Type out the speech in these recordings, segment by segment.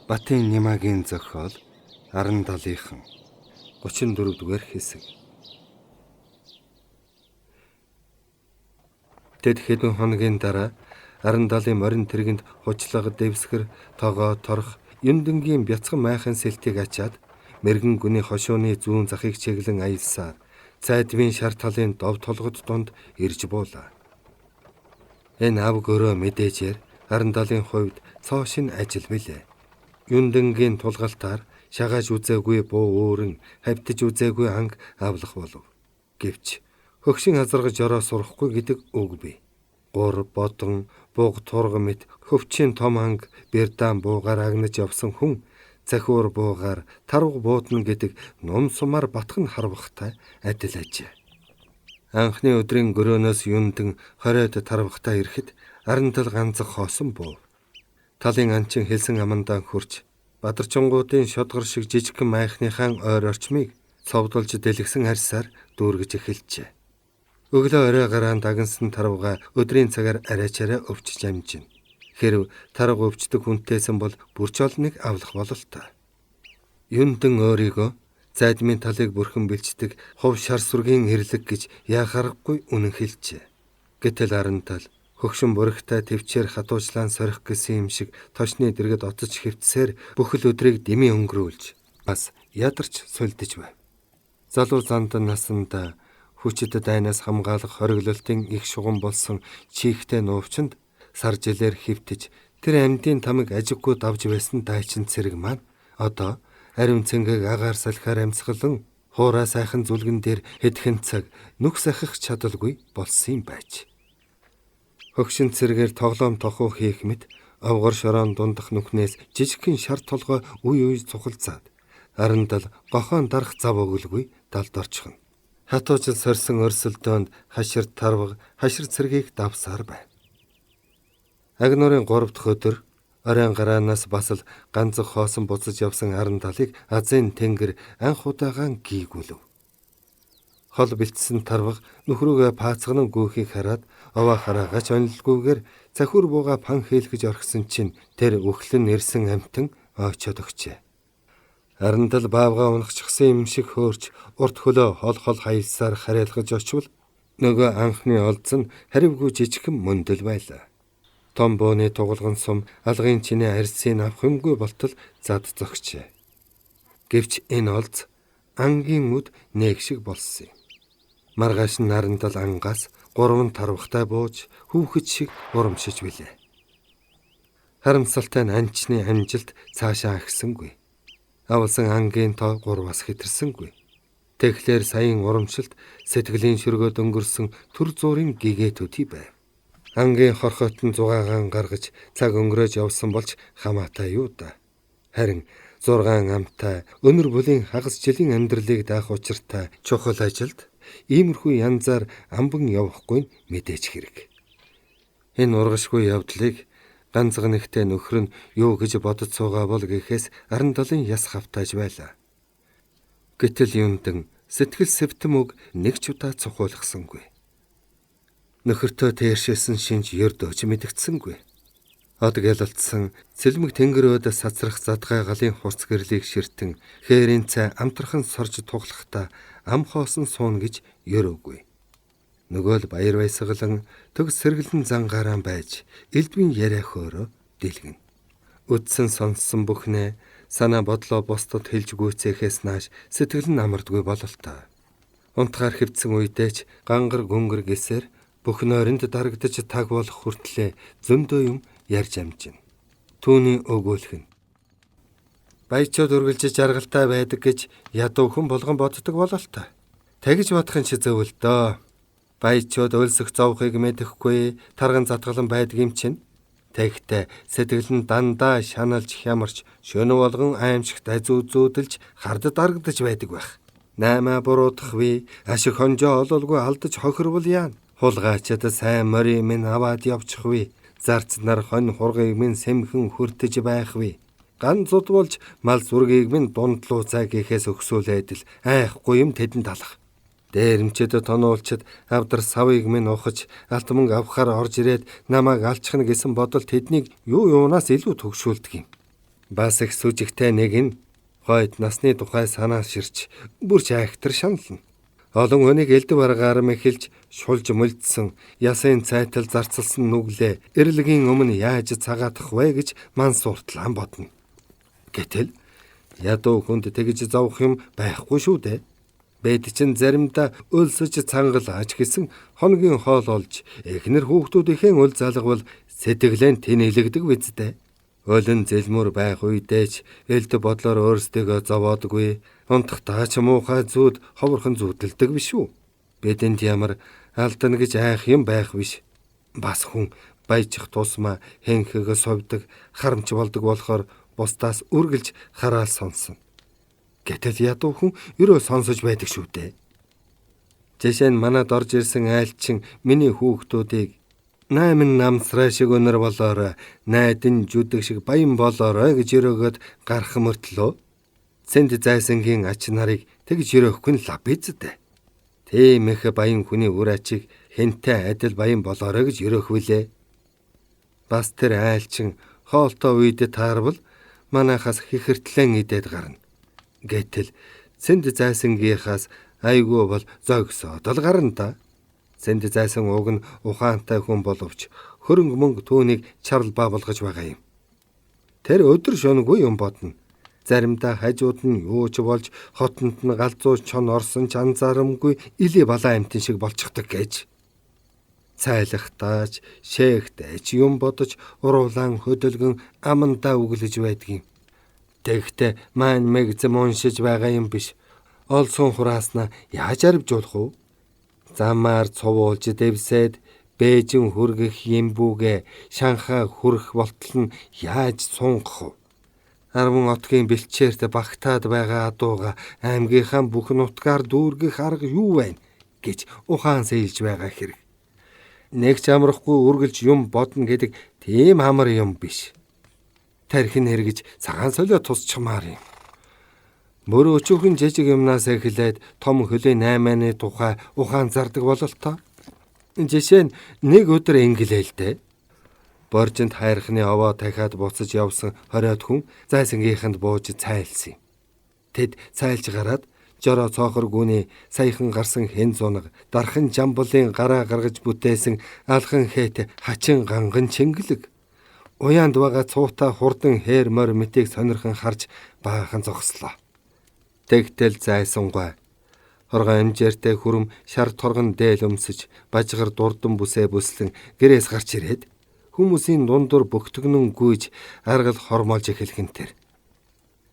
Батын Нямагийн зохиол Аран далынхан 34 дугаар хэсэг. Тэд хэдэн хоногийн дараа Аран далын морин тэргэнд хучлага, дэвсгэр, тогоо, торох, Юндэнгийн бяцхан майхан сэлтийг ачаад мэргэн гүний хошууны зүүн захыг чиглэн аялсаар цайдмын шар талын дов толгод дунд ирж буулаа. Энэ ав гөрөө мэдээжээр Аран далын хувьд цоо шин ажил билээ. Юндэнгийн тулгалтаар шагааж үзээгүй буу өөрн хавьтаж үзээгүй анг авлах болов. Гэвч хөгшин хазаргаж ороо сурахгүй гэдэг үг бий. Гур бодон буг турга мэт хөвчийн том анг бэрдаан буугаар агнаж явсан хүн цахиур буугаар тарвга буудна гэдэг нум сумаар батхан харвахтай адил ажээ. Анхны өдрийн гөрөөнөөс юндэн 20-од тарвахтай ирэхэд Аран тал ганцах хоосон буув. Талын анчин хэлсэн амандаа хурч Бадарчингуудын шодгор шиг жижигхэн майхныхаа ойр орчмыг цовдулж дэлгсэн арьсаар дүүргэж эхэлжээ. Өглөө орой гараан дагнсан тарвга өдрийн цагаар арайчаараа өвчж амжина. Хэрв тарвга өвчдөг хүнтэйсэн бол бүрч олныг авлах бололтой. Юндэн өөрийгөө зайдмын талыг бүрхэн бэлчдэг хов шар сүргийн эрлэг гэж яхаарахгүй үнэн хэлжээ. Гэтэл Аран тал хөгшин бурагтай төвчээр хатуучлаан сорих гэсэн юм шиг тошны дэргэд отож хэвтсээр бүхэл өдрийг дэмий өнгөрүүлж бас ядарч сулдаж байв. Залуу занд насанд хүчит дайнаас хамгаалах хориглолтын их шугам болсон чийхтэй нуувчинд сар жилээр хэвтэж тэр амьдын тамыг ажиггүй давж байсан дайчин цэрэг маань одоо ариун цэнгийг агаар салхиар амьсгалан хуурай сайхан зүлгэн дээр хэдхэн цаг нүх сахих чадалгүй болсон юм байж. Хөгшин цэргээр тоглоом тохуу хийх мэт овгор шороон дундах нүхнээс жижигхэн шар толгой үе үе цухалцаад Аран тал гохоон дарах зав өгөлгүй далд орчихно. Хатуужил сорьсон өрсөлдөөнд хашир тарвга, хашир цэргийг давсаар байв. Агнуурын 3 дахь өдөр оройн гараанаас бас л ганцхан хоосон буцаж явсан Аран талыг азын тэнгэр анх удаага гийгүүлв. Хол бэлтсэн тарвга нүхрүүгээ паацганан гүөхийг хараад овоо хараагач онилгүйгээр цахиур бууга пан хийлгэж орхисон чинь тэр үхлэн нэрсэн амтан ойчоод өгчээ. Аран тал баавга унахчихсан юм шиг хөөрч урт хөлөө хол хол хаялсаар харьялгаж очвол нөгөө анхны олз нь харивгүй жижигхэн мөндөл байлаа. Том бууны тугалган сум алгын чинээ арьсыг авах юмгүй болтол зад зогчээ. Гэвч энэ олз ангийн үд нэг шиг болсон юм. Маргааш нь Аран тал ангаас 3 тарвахтай бууж хүүхэд шиг урамшиж билээ. Харамсалтай нь анчны амжилт цаашаа ахисангүй. Авалсан ангийн тоо 3-аас хэтэрсэнгүй. Тэгэхээр саяын урамшилт сэтгэлийн шөргөөд өнгөрсөн төр зуурын гэгээ төдий байв. Ангийн хорхот нь зугаагаан гаргаж цаг өнгөрөөж явсан болж хамаатай юу да. Харин 6 амтай өнөр бүлийн хагас жилийн амьдралыг даах учиртай чухал ажилд иймэрхүү янзаар амбан явахгүй нь мэдээж хэрэг. Энэ ургашгүй явдлыг ганцхан нэгтэй нөхөр нь юу гэж бодож суугаа бол гэхээс Аран талын яс хавтааж байлаа. Гэтэл юндэн сэтгэл сэвтэм үг нэг ч удаа цухуулгасангүй. Нөхөртөө тээршээсэн шинж ердөөч мэдэгдсэнгүй. Од гялалтсан цэлмэг тэнгэр өөд сацрах задгай галын хурц гэрлийг ширтэн хээрийн цай амтрхан сорж туглахдаа ам хоосон суун гэж өрөөгүй. Нөгөө л баяр баясгалан төг сэргэлэн зангаараа байж элдвийн яриа хөөрөө дэлгэн. Үдсэн сонссон бүхнээ санаа бодлоо бусдад хэлж гүйцээхээс нааш сэтгэл нь амардгүй бололтой. Унтгаар хэвдсэн үедээ ч гангар гүнгэр гэсээр бүх нойронд дарагдаж таг болох хүртлээ зөндөө юм ярьж амжина. Түүний өгөөлх нь баячууд үргэлжиж жаргалтай байдаг гэж ядуу хүн болгон боддог бололтой. Тэгж бодох нь чи зөв л дөө. Баячууд өлсөх зовхыг мэдэхгүй тарган затгалан байдаг юм чинь. Тэгтээ сэтгэл нь дандаа шаналж хямарч шөнө болгон аимшигт азүү зүүдэлж хард дарагдаж байдаг байх. Наймаа буруутах ви ашиг хонжоо ололгүй алдаж хохирвол яана. Хулгайчид сайн морийг минь аваад явчих ви. Зарцнаар хонь хургийг минь сэмхэн хүртэж байх ви. Ган зуд болж мал зүргийг минь дундлуу цай гэхээс өгсүүлээд л айхгүй юм тэдэнд алах. Дээрэмчэд тонуулчид авдар савыг минь ухаж алт мөнгө авахаар орж ирээд намайг алчихна гэсэн бодол тэднийг юу юунаас илүү төгшүүлдэг юм. Бас их сүжигтэй нэг нь хойд насны тухай санаа ширч бүрч айхтар шанална. Олон хүнийг элдв аргаар мэхэлж шулж мөлдсөн ясын цайтал зарцалсан нүглээ эрлэгийн өмнө яаж цагаатах вэ гэж ман суртлан бодно. Гэтэл ядуу хүнд тэгж зовх юм байхгүй шүү дээ. Бэд чинь заримдаа өлсөж цангалаач гэсэн хоногийн хоол олж эхнэр хүүхдүүдийнхээ үл залгавал сэтгэлээ тэнэлэгдэг биз дээ. Өлөн зэлмүр байх үедээ ч элдв бодлоор өөрсдийгөө зовоодгүй, унтахдаа ч муухай зүүд ховорхон зүүдэлдэг биш үү? Бидэнд ямар алдана гэж айх юм байх биш. Бас хүн баяжих тусмаа хэнхэгэ сувдаг, харамч болдог болохоор бусдаас үргэлж хараал сонсон. Гэтэл ядуу хүн ерөө сонсож байдаг шүү дээ. Жишээ нь манад орж ирсэн айлчин миний хүүхдүүдийг 8 намсраа шиг өнөр болоорой, найдан жүдэг шиг баян болоорой гэж өрөөгөөд гарах мөртлөө Цэнд зайсангийн ач нарыг тэгж өрөөхгүй нь лав биз дээ. Тийм их баян хүний үр ачийг хэнтэй адил баян болоорой гэж өрөөх вүлээ. Бас тэр айлчин хоолтой үед таарвал манайхаас хихэртлэн идээд гарна. Гэтэл Цэнд зайсангийнхаас айгүй бол зогсоод л гарна та. Цэнд зайсан уг нь ухаантай хүн боловч хөрөнгө мөнгө түүнийг чарал ба болгож байгаа юм. Тэр өдөр шөнөгүй юм бодно. Заримдаа хажууд нь юу ч болж хотонд нь галзуу чон орсон ч анзаарамгүй илий балаа амтэн шиг болчихдог гэж. Цайлахтаач, шээгтээч юм бодож уруулаан хөдөлгөн амандаа өглөж байдгийн. Тэгтээ маань мэгзэм уншиж байгаа юм биш. Олсон хурааснаа яаж арвжуулах вэ? Замаар цувуулж дэвсээд Бээжин хүргэх юм бүүгээ Шанхай хүрэх болтол нь яаж сунгах вэ? 10 отгийн бэлчээрт багтаад байгаа адууга аймгийнхаа бүх нутгаар дүүргэх арга юу вэ гэж ухаан сэлж байгаа хэрэг. Нэг ч амрахгүй үргэлж юм бодно гэдэг тийм амар юм биш. Тархин хэрэгж цагаан солио тусчмаар юм. Мөр өчүүхэн жижиг юмнаас эхлээд том хөлийн 8-ны тухай ухаан зардаг бололтоо. Жишээ нь нэг өдөр ингэлээ л дээ. Боржинд хайрхны овоо дахиад буцаж явсан 20-од хүн зайсангийнханд бууж цайлсан юм. Тэд цайлж гараад жороо цоохор гүний саяхан гарсан хэн зунаг дархан жамбулын гараа гаргаж бүтээсэн алхан хээт хачин ганган чингэлэг уяанд байгаа цуутай хурдан хээр морь мэтийг сонирхон харж баахан зогслоо. Тэгтэл зайсангүй. Хоргон амжаартай хүрм шар торгон дээл өмсөж бажгар дурдан бүсээ бүслэн гэрээс гарч ирээд хүмүүсийн дундуур бөгтгөнөн гүйж аргал хормоолж эхлэх тэр.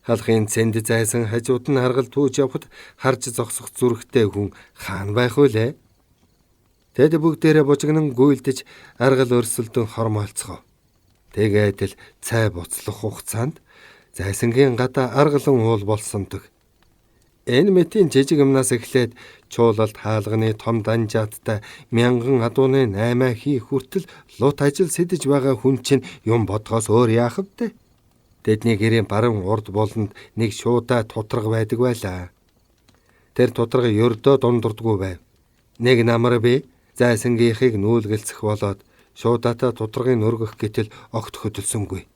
Халахын цэнд зайсан хажууд нь аргал түүж явхад харж зогсох зүрхтэй хүн хаана байх вүлээ? Тэд бүгдээрээ бужигнан гүйлдэж аргал өрсөлдөн хормоолцгоо. Тэгээд л цай буцлах хугацаанд зайсангийн гадаа аргалан уул болсон дөг. Энэ мэтийн жижиг юмнаас эхлээд чуулалт хаалганы том данжааттай мянган адууны 8 хийх хүртэл лут ажил сэдэж байгаа хүн чинь юм бодгоос өөр яах вэ? Тэдний гэрийн баруун урд болонд нэг шуудаа тутраг байдаг байлаа. Тэр тутраг ердөө дундурдгүй байв. Нэг намар би зайсангийнхыг нүүлгэлцэх болоод шуудаатаа тутрагийн өргөх гэтэл огт хөдөлсөнгүй.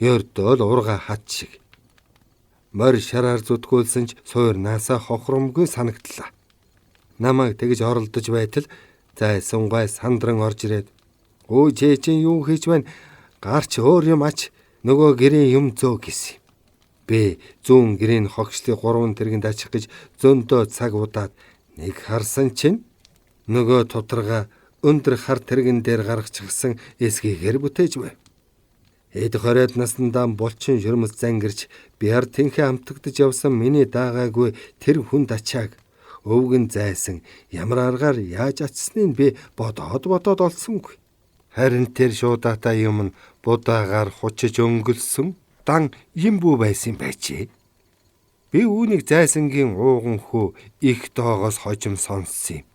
Ердөө л урга хат шиг. Морь шараар зүтгүүлсэн ч суурнаасаа хохиромгүй санагдлаа. Намайг тэгж оролдож байтал зайсангай сандран орж ирээд "Өө чи чинь юу хийж байна? Гарч өөр юм ач, нөгөө гэрийн юм зөө" гэсэн. Би зүүн гэрийн хогшлыг 3 тэргэнд ачих гэж зөндөө цаг удаад нэг харсан чинь нөгөө тутрага өндөр хар тэргэн дээр гаргачихсан эсгийгээр бүтээж байв. Эд 20-од наснда булчин шөрмөс зангирч биар тэнхээ амтагдаж явсан миний даагаагүй тэр хүн дачааг өвгөн зайсан ямар аргаар яаж ачсныг би бодоод бодоод олсонгүй. Харин тэр шуудатай юм нь будаагаар хучиж өнгөлсөн дан юм бүү байсан байжээ. Би үүнийг зайсангийн ууган хөө их доогоос хожим сонссон юм.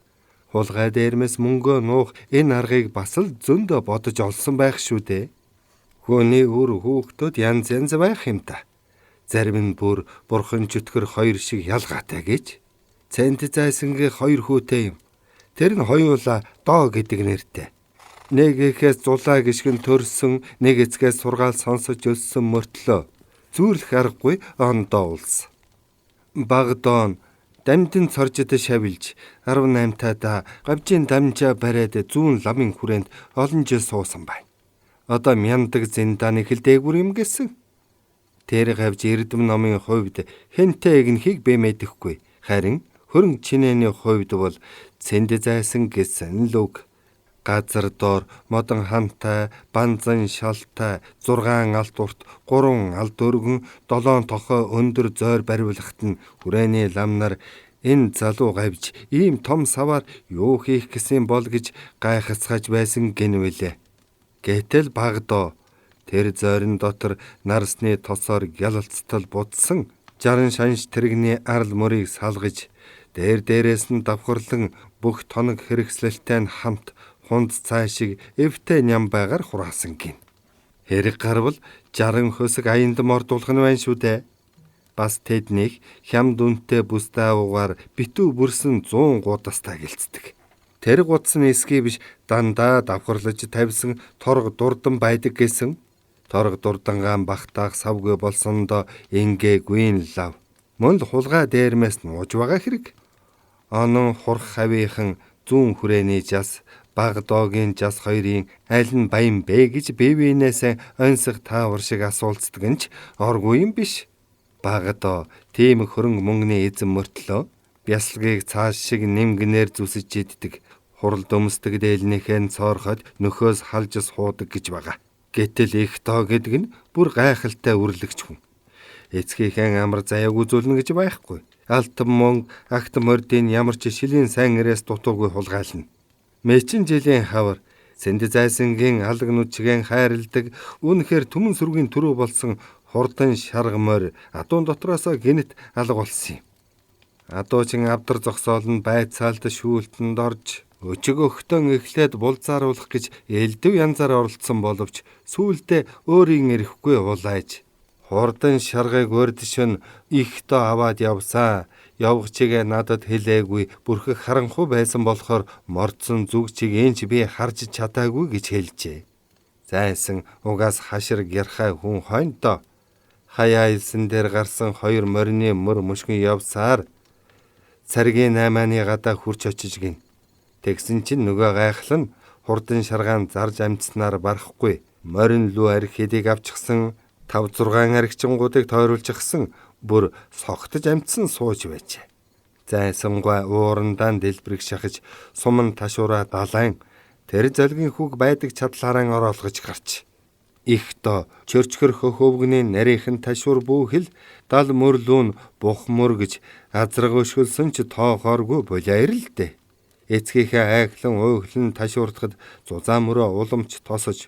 Хулгай дээрмэс мөнгөө нуух энэ аргыг бас л зөндөө бодож олсон байх шүү дээ. Хүний үр хүүхдүүд янз янз байх юм та. Зарим нь бүр бурхан чөтгөр хоёр шиг ялгаатай гэж. Цэнт зайсангийн хоёр хүүтэй юм. Тэр нь хоёулаа доо гэдэг нэртэй. Нэг эхээс зулаа гიშгэн төрсөн, нэг эцгээс сургаал сонсож өссөн мөртлөө зүүрлэх аргагүй ондоо улс. Багдон дамдын цоржид шавилж 18 тада гавжийн дамжаа бариад зүүн ламын хүрээнд олон жил суусан байна. Одоо мяндаг зиндааны хэл дээгүр юм гэсэн. Тэр гавж эрдэм номын хувьд хэнтэй эгнэхийг бэ мэдэхгүй. Харин хөрөнгө чинээний хувьд бол цэнд зайсан гэсэн л үг. Газар доор модон хантай, банзан шалтай, 6 алт урт, 3 алд өргөн, 7 тохой өндөр зойр бариулахт нь хүрээний лам нар энэ залуу гавж ийм том саваар юу хийх гэсэн бол гэж гайхацгааж байсан гинвэлээ. Гэтэл Багдоо тэр зойрон дотор нарсны тосоор гялалцтал будсан 60 шанш тэрэгний арал мөрийг салгаж дээр дээрээс нь давхарлан бүх тоног хэрэгслэлтэй нь хамт хунд цай шиг эвтэй ням байгаар хураасан гин. Хэрэг гарвал 60 хөсөг аянд мордуулах нь байна шүү дээ. Бас тэднийх хямд үнэтэй бүс даавуугаар битүү бүрсэн 100 гудастай гэлцдэг. Тэр гудас нь эсгий биш дандаа давхарлаж тавьсан торг дурдан байдаг гэсэн. Торг дурдангаан багтаах савгүй болсондоо ингээгүй лав. Мөн л хулгай дээрмээс нууж байгаа хэрэг. Онон хурх хавийнхан зүүн хүрээний жас Багдоогийн жас хоёрын аль нь баян бэ гэж бие биенээс оньсох таавар шиг асуулцдаг нь ч оргүй юм биш. Багдоо тийм хөрөнгө мөнгөний эзэн мөртлөө бясалгийг цааш шиг нэмгэнээр зүсэж иддэг. Хурал дөмсдөг дээлнийхээ цоорход нөхөөс халж суудаг гэж байгаа. Гэтэл их тоо гэдэг нь бүр гайхалтай үрлэгч хүн. Эцгийнхээ амар заяаг үзүүлнэ гэж байхгүй. Алтан мөнгө, агт мордын ямар ч шилийн сайн ирээс дутуугүй хулгайлна. Мэчин жилийн хавар Сэнд зайсангийн алаг нүчгэн хайрладаг үнэхээр түмэн сүргийн төрөө болсон хурдан шарга морь адуун дотроосоо гинэт алга болсон юм. Адуучин авдар зогсоол нь байцаалд шүүлтэнд орж өчиг өгтөн эхлээд булзааруулах гэж элдв янзаар оролцсон боловч сүүлдээ өөрийн эрэхгүй улааж хурдан шаргыг урд шөн ихтөө аваад явсан. Явах чигээ надад хэлээгүй бүрхэх харанхуй байсан болохоор мордсон зүг чигийн ч би харж чадаагүй гэж хэлжээ. Зайсан угаас хашир гярхай хүн хойнтоо хаяа илсэн дээр гарсан хоёр морины мөр мөшгөн явсаар царгийн 8-ны гадаа хурч очиж гин. Тэгсэн чинь нөгөө гайхал нь хурдан шаргаан зарж амтснаар барахгүй морин лүү арх хэдийг авчихсан 5 6 архичингуудыг тойруулчихсан бүр согтож амтсан сууж байжээ. Зайсангүй уурандаа дэлбэрэг шахаж суман ташуураа далайн тэр золгийн хүүг байдаг чадлаараа ороолгож гарч. Их доо чөрчгөр хөх өвгөний нарийнхан ташуур бүүхэл дал мөрлүүн бух мөр гэж азраг өшгөлсөн ч тоохооргүй болиа ирэлдэ. Эцгийнхээ айхлан уйхлан ташуурдахад зузаан мөрөө уламч тосож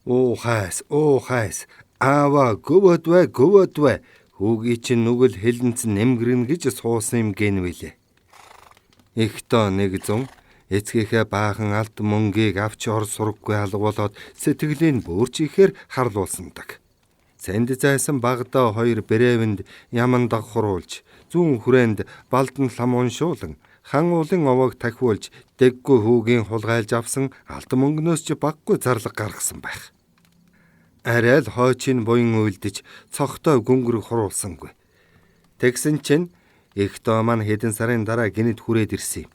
"Уу хайс, уу хайс, аава гөвөд вэ, гөвөд вэ. Хүүгийн чинь нүгэл хилэнц нэмгэрнэ гэж суусан юм гинвэлээ." Их доо 100 эцгийнхээ баахан алт мөнгийг авч ор сурггүй алга болоод сэтгэлийн бөөрч ихээр харлуулсандаг. Сэнд зайсан Багдаа хоёр брэвэнд яман дагхруулж зүүн хүрээнд балдан лам уншуулан хан уулын овоог тахиулж дэггүй хүүгийн хулгайлж авсан алт мөнгнөөс ч баггүй зарлаг гаргасан байх. Арай л хойчийн буян уйлдэж цогтой гүнгэр хуруулсангүй. Тэгсэн чинь их доо маань хэдэн сарын дараа гинэт хүрээд ирсэн юм.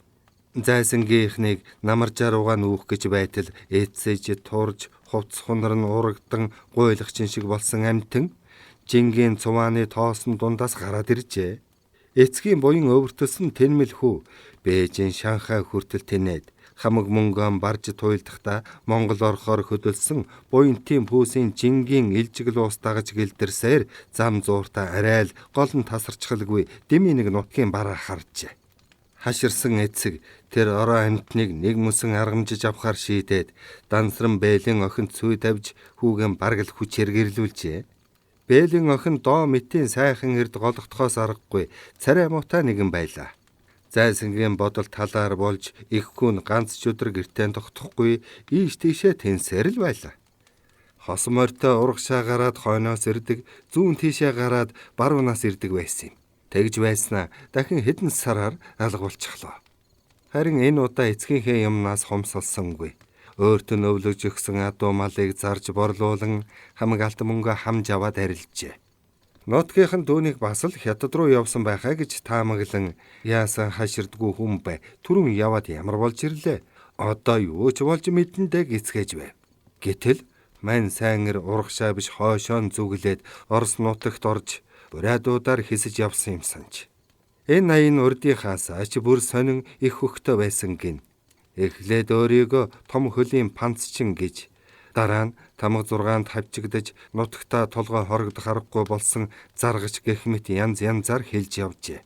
Зайсангийнхнийг намаржаар угаан нүүх гэж байтал эцсэж турж хувцс хунар нь урагдан гуйлагчин шиг болсон амтан жингийн цувааны тоосон дундаас гараад иржээ. Эцгийн буян өвөртөлсөн тэнмэл хүү Бээжин Шанхай хүртэл тэнээд хамаг мөнгөн барж туйлдахдаа Монгол орохоор хөдөлсөн буянтын пүүсийн жингийн илжигл уус дагаж гэлдэрсээр зам зууртаа арай л гол нь тасарчхалгүй дэмий нэг нутгийн бараа харжээ. Хаширсан эцэг тэр ороо амьтныг нэг мөсөн аргамжиж авахар шийдээд дансран бээлийн охинд сүй тавьж хүүгэн бараг л хүчээр гэрлүүлжээ. Бээлийн охин доо мэтийн сайхан эрд гологдохоос аргагүй царай муутай нэгэн байлаа. Зайсангийн бодол талаар болж их хүн ганц ч өдөр гэртээ тогтохгүй ийш тийшээ тэнсээр л байлаа. Хос морьтой урагшаа гараад хойноос ирдэг, зүүн тийшээ гараад баруунаас ирдэг байсан юм. Тэгж байснаа дахин хэдэн сараар алга болчихлоо. Харин энэ удаа эцгийнхээ юмнаас хомсолсонгүй. Өөрт нь өвлөж өгсөн адуу малыг зарж борлуулан хамаг алт мөнгө хамж аваад арилжээ. Нутгийнхан түүнийг бас л хятад руу явсан байхаа гэж таамаглан яасан хаширдгүй хүн бэ? Түрүүн яваад ямар болж ирлээ? Одоо юу ч болж мэдэндээ гисгэж байв. Гэтэл мань сайнгэр урагшаа биш хойшоо зүглээд Орос нутагт орж бурайдуудаар хэсэж явсан юмсан ч. Энэ аян урдынхаас ач бүр сонин их хөхтөө байсан гин. Эхлээд өөрийгөө том хөлийн панцчин гэж дараа нь тамга 6-нд хавчигдаж нутагтаа толгой хорогдох аргагүй болсон заргач гэх мэт янз янзаар хэлж явжээ.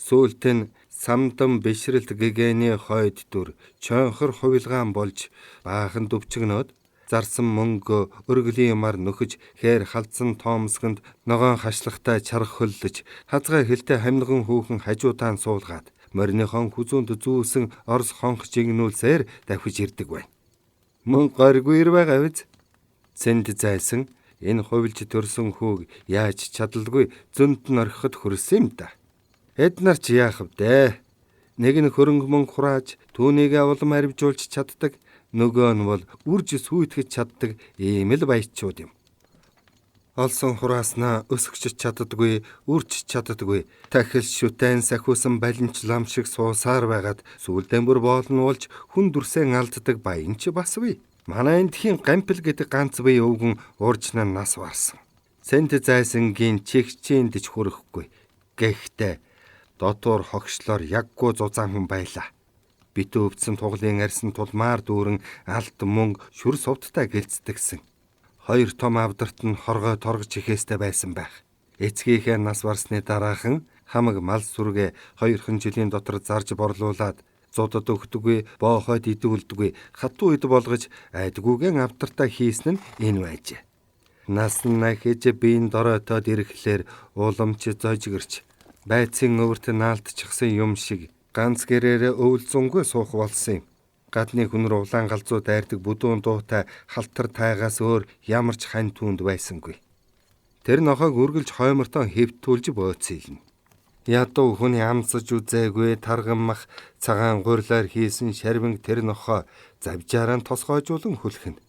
Сүүлд нь самдан бишрэлт гэгэний хойд дүр чойнхор хувилгаан болж баахан дүвчгнөөд зарсан мөнгө өргөлийн юмар нөхөж хээр халдсан тоомсгонд ногоон хашлагтай чарх хөллөж хазгай хилтэй хамнаган хүүхэн хажуудаан суулгаад мориныхон хүзүүнд зүүсэн Орос хонх жигнүүлсээр давхиж ирдэг байна. Мөн горгүй ир байгаа биз? Цэнд зайсан энэ хувилж төрсөн хүүг яаж чадалгүй зөнд нь орхиход хүрсэн юм да. Эд нар ч яах вдэ? Нэг нь хөрөнгө мөнгө хурааж түүнийгээ улам аривжуулж чаддаг, нөгөө нь бол үрж сүйтгэж чаддаг ийм л баячууд юм. Олсон хурааснаа өсгөж чаддаггүй, үрч чаддаггүй. Тахил шүтэн сахиусан балинч лам шиг суусаар байгаад сүүлдэн бүр боолн уулж хүн дүрсэн алддаг баян ч бас бий. Манай эндхийн гампил гэдэг ганц бие өвгөн ууржнаа нас барсан. Сэнт зайсангийн чихчээнд ч хүрэхгүй. Гэхдээ дотуур хогшлоор яггүй зузаан хүн байлаа. Битүү өвдсөн туглын арьсан тулмаар дүүрэн алт мөнгө шүр сувдтай гэлцдэгсэн. Хоёр том авдарт нь хоргой торгож ихэстэй байсан байх. Эцгийнхээ нас барсны дараахан хамаг мал сүргээ 2 жилийн дотор зарж борлуулад зудад өгдөггүй, боохойд идүүлдэггүй, хатуу ид болгож айдгүйгэн авдартаа хийсэн нь энэ байжээ. Нас нь нахиж биеийн доройтоод ирэхлээр уламч зожигэрч байцын өвөрт наалтчихсан юм шиг ганц гэрээрээ өвлзөнгүй суух болсон юм. Гадны хүн рүү улаан галзуу дайрдаг бүдүүн дуутай халтар тайгаас өөр ямар ч хань түүнд байсангүй. Тэр нохойг үргэлж хоймортон хэвтүүлж бөөцөөлнө. Ядуу хүний амсаж үзээгүй тарган мах цагаан гурилаар хийсэн шарвинг тэр нохой завжаараа тосгойжуулан хүлхэнэ.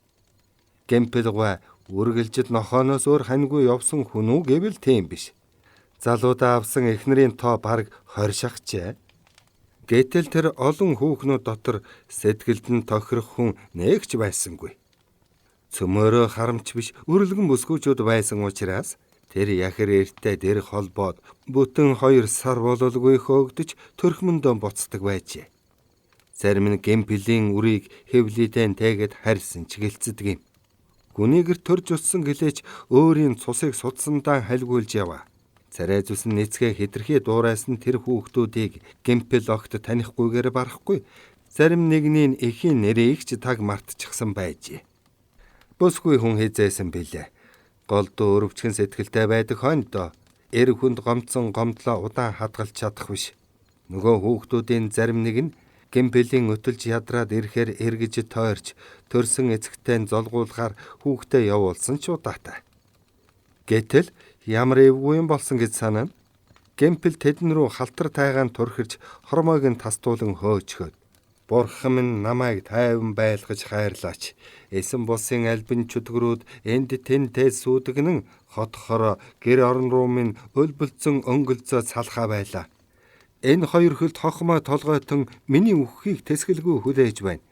Гэмпэлгай үргэлжид нохооноос өөр ханьгүй явсан хүн үү гэвэл тийм биш. Залуудаа авсан эхнэрийн тоо бараг 20 шахажээ. Гэтэл тэр олон хүүхнүүд дотор сэтгэлд нь тохирох хүн нэг ч байсангүй. Цөмөөрөө харамч биш үрлэгэн бүсгүүчүүд байсан учраас тэр яхэр эртээ дэрх холбоод бүтэн 2 сар бололгүй хөөгдөж төрхмөндөө буцдаг байжээ. Зарим нь гэмплийн үрийг хэвлийдэн тээгээд харьсан ч гэлцдэг юм. Гүнийгэр төрж өссөн гэлээч өөрийн цусыг судсандаа хальгуулж яваа. Царай зүс нь эцгээ хэтэрхий дуурайсан тэр хүүхдүүдийг гэмпэл огт танихгүйгээр барахгүй. Зарим нэгний нь эхийн нэрийг ч таг мартчихсан байжээ. Бүсгүй хүн хизээсэн билээ. Голдуу өрөвчгөн сэтгэлтэй байдаг хойно доо. Эр хүнд гомдсон гомдлоо удаан хадгалж чадах биш. Нөгөө хүүхдүүдийн зарим нэг нь гэмпэлийн өтөлж ядраад ирэхээр эргэж тойрч төрсөн эцэгтэй нь золгуулгаар хүүхдээ явуулсан ч удаатай. Гэтэл ямар эвгүй юм болсон гэж санаана. Гэмпэл тэдэн рүү халтар тайгаан турхирч хормойг нь тастуулан хөөчхөөд Бурхан минь намайг тайван байлгаж хайрлаач. Эсэн бусын альбин чөтгөрүүд энд тэнтэй сүүдэгнэн хот хороо гэр орон руу минь өлбөлдсөн өнгөлзөө салхаа байлаа. Энэ хоёр хөлт хохмой толгойтон миний үххийг тэсгэлгүй хүлээж байна.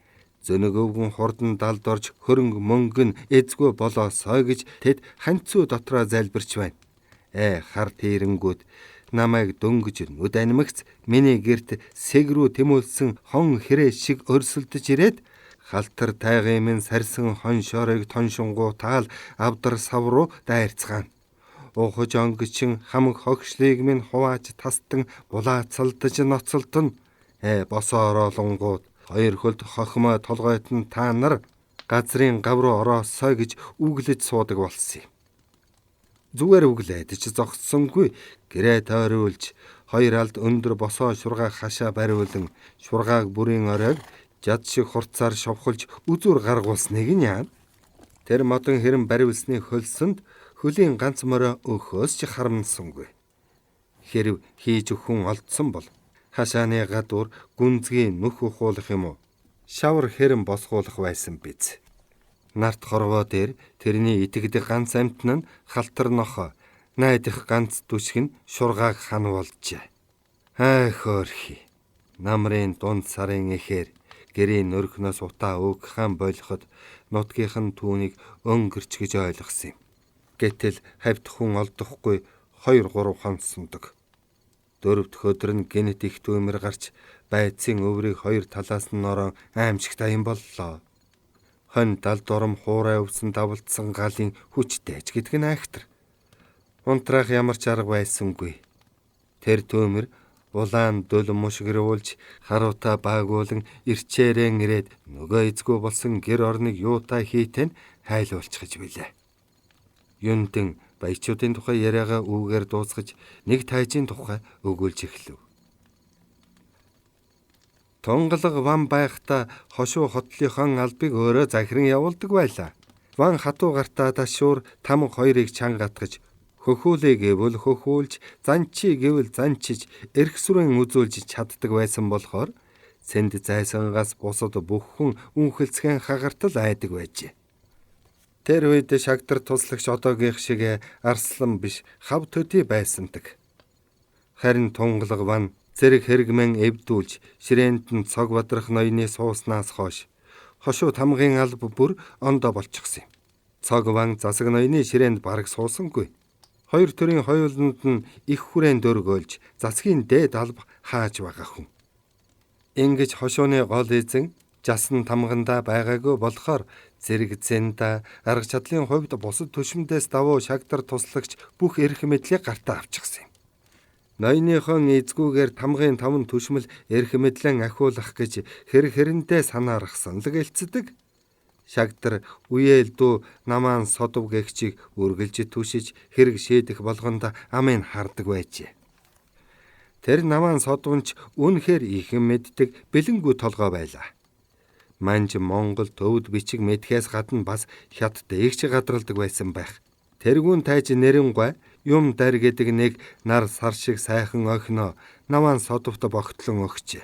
Зөнөг өвгөн хурдан далд орж хөрөнгө мөнгө нь эзгүй болоосой гэж тэд ханцуу дотроо залбирч байна. Хар тийрэнгүүд намайг дөнгөж нүд анимагц миний герт сэг рүү тэмүүлсэн хон хэрээ шиг өрсөлдөж ирээд халтар тайгын минь сарьсан хон шорыг тоншингуутаал авдар сав руу дайрцгаана. Ухаж онгочин хамаг хогшлыг минь хувааж тастан булаацалдаж ноцолдоно. Босоо ороолонгууд хоёр хөлд хохимой толгойт нь та нар газрын гав руу ороосой гэж үглэж суудаг болсон юм. Зүгээр үглээд ч зогссонгүй гэрээ тойруулж хоёр алд өндөр босоо шургааг хашаа бариулан шургааг бүрийн оройг жад шиг хурцаар шовхолж үзүүр гаргуулсныг нь яана. Тэр модон хэрэм бариулсны хөлсөнд хөлийн ганц морой өөхөөс ч харамсангүй. Хэрв хийж хүн олдсон бол хашааны гадуур гүнзгий нүх ухуулах юм уу? Шавар хэрэм босгуулах байсан биз. Нарт хорвоо дээр тэрний итгэдэг ганц амьтан нь халтар нохой. Найдах ганц түшиг нь шургааг хан болжээ. Ай хөөрхий. Намрын дунд сарын эхээр гэрийн нөрхнөөс утаа өг хаан болоход нутгийнх нь түүнийг өнгөрч гэж ойлгосон юм. Гэтэл хавьт хүн олдохгүй 2 3 хонсондог. Дөрөв дэх өдөр нь гэнэт их дүүмэр гарч байцын өврийг хоёр талаас нь орон аимшигтай юм боллоо. Хонь далд ором хуурай өвсөн давалдсан галын хүчтэй ч гэдэг нь айхтар. Унтраах ямар ч арга байсангүй. Тэр дүүмэр улаан дөл мушгируулж харуута баагуулан ирчээрэн ирээд нөгөө эзгүй болсон гэр орныг юутай хийтэн хайлуулчихж билээ. Юндэн баячуудын тухай яриагаа үүгээр дуусгаж нэг тайжийн тухай өгүүлж эхлэв. Тунгалаг ван байхдаа хошуу хотлынхон албыг өөрөө захиран явуулдаг байлаа. Ван хатуу гартаа ташуур там хоёрыг чангатгаж хөхүүлээ гэвэл хөхүүлж, занчи гэвэл занчиж, эрх сүрэн үзүүлж чаддаг байсан болохоор сэнд зайсангаас бусад бүх хүн үнхэлцгэн хагартал айдаг байжээ. Тэр үед шагдар туслагч одоогийнх шиг арслан биш хав төдий байсандаг. Харин тунгалаг ван зэрэг хэрэгмэн эвдүүлж ширээнд нь цог бадрах ноёны сууснаас хойш хошуу тамгын алба бүр ондоо болчихсон юм. Цог ван засаг ноёны ширээнд бараг суусангүй. Хоёр төрийн хоёуланд нь их хүрээн дөргөөлж засгийн дээд алба хааж байгаа хүн. Ингэж хошууны гол эзэн жасан тамгандаа байгаагүй болохоор зэрэг зэнда арга чадлын хувьд бусад төшмдээс давуу шагдар туслагч бүх эрх мэдлийг гартаа авчихсан юм. Ноёныхон эзгүүгээр тамгын таван төшмөл эрх мэдлэн ахиулах гэж хэр хэрэндээ санаархсан л гэлцдэг. Шагдар үеэл дүү намаан содов гэгчийг үргэлж түшиж хэрэг шийдэх болгонд амын хардаг байжээ. Тэр намаан содвонч үнэхээр ихэн мэддэг бэлэнгүй толгой байлаа. Манж Монгол төвд бичиг мэдхээс гадна бас хятад эгч гадралдаг байсан байх. Тэргүүн тайж нэрэнгүй юм дар гэдэг нэг нар сар шиг сайхан охиноо намаан содовт богтлон өгчээ.